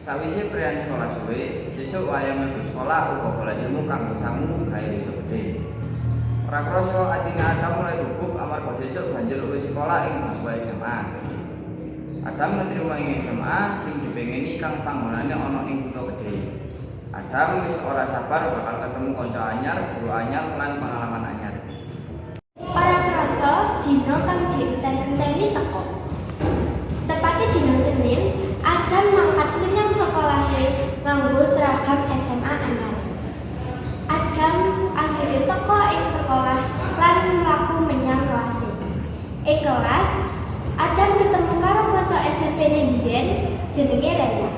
Sawise preian sekolah suwe, sesuk wayah mlebu sekolah uga golek ilmu kanggo sangu gawe desa gedhe. Ora krasa atine Adam mulai gugup amarga sesuk banjur wis sekolah ing bangku SMA. Adam ketrima ing SMA sing dipengeni kang panggonane ana ing kutha gedhe. Adam wis ora sabar bakal ketemu kanca anyar, guru anyar lan pengalaman anyar. Ora krasa dina kang dienten-enteni teka. Tepate dina Senin, Adam mangkat menyang sekolahe nganggo seragam SMA anyar. Adam akhire teka ing sekolah lan mlaku menyang kelase. Ing kelas, Adam ketemu karo kanca SMP-ne mbiyen jenenge Reza.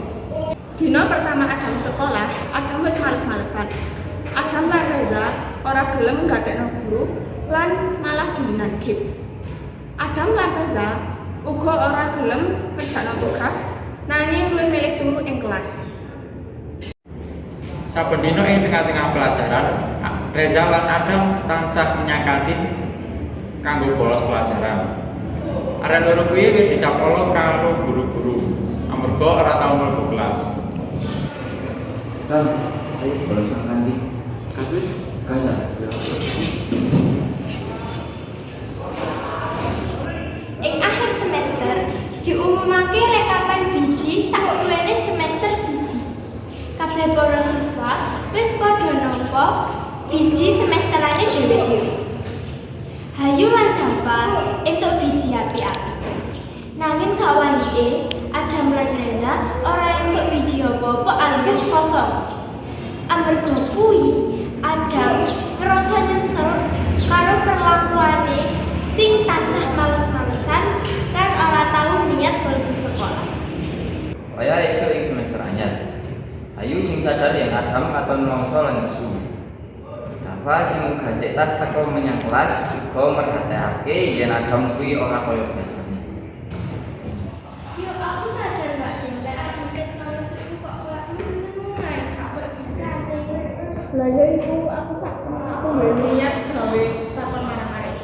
Dina pertama Adam sekolah, Adam wis males-malesan. Adam lan Reza ora gelem nggatekno guru lan malah dulinan game. Adam lan Reza uga ora gelem ngerjakno tugas, nanging luwih milih turu ing kelas. Saben dina ing tengah-tengah pelajaran, Reza lan Adam tansah menyang kantin kanggo bolos pelajaran. Arek loro kuwi wis dicap ala karo guru-guru amarga ora tau mlebu kelas. Dam, ayo bolos nang kantin. Gas wis. Gas ah? Ya. Ing akhir semester diumumake rekapan biji saksuwene semester 1. Kabeh para siswa wis padha nampa biji semesterane dhewe-dhewe. Hayu lan Dava entuk biji apik-apik. Nanging sawalike, Adam lan Reza ora entuk biji apa-apa alias kosong. Amarga kuwi, Adam ngerasa nyesel karo perlakuane sing tansah males-malesan lan ora tau niat mlebu sekolah. Wayah esuk ing semester anyar. Hayu sing sadar yen Adam katon nelongso lan nesu. Dava sing gasik tas teka menyang kelas uga merhatekake yen Adam kuwi ora kaya biasane. Yo, aku sadar gak sih lek Adam ket mau iku kok ora meneng ae, gak koyo biasane. Lah ya iku, aku duwe niat gawe takon marang arek.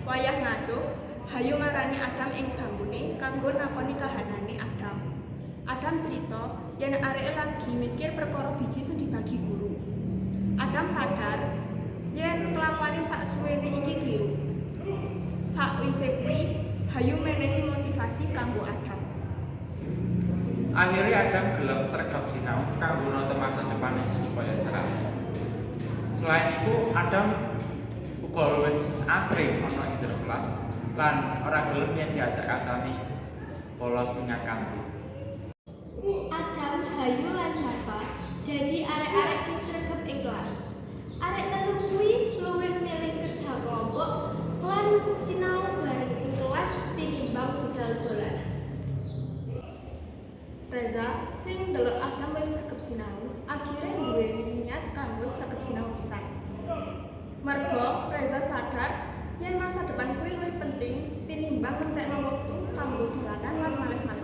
Wayah ngasuh, Hayu marani Adam ing bangkune kanggo nakoni kahanane Adam. Adam cerita yen areke lagi mikir perkara biji sing dibagi guru. Adam sadar yen kelakuane sak suwene iki kliru. Sakwise kuwi, Hayu menehi motivasi kanggo Adam. Akhirnya Adam gelem sregep sinau kanggo nata masa depane supaya cerah. Selain iku, Adam uga luwih asring ana ing jero kelas lan ora gelem yen diajak kancane bolos menyang kantin. Adam, Hayu lan Dava dadi arek-arek sing sregep ing kelas. Arek telu kuwi luwih milih kerja kelompok lan sinau bareng ing kelas tinimbang budal dolanan. Reza sing ndelok Adam wis sregep sinau, akhire duweni niat kanggo sregep sinau pisan. Merga Reza sadar yen masa depan kuwi luwih penting tinimbang ngentekno wektu kanggo dolanan lan males-malesan.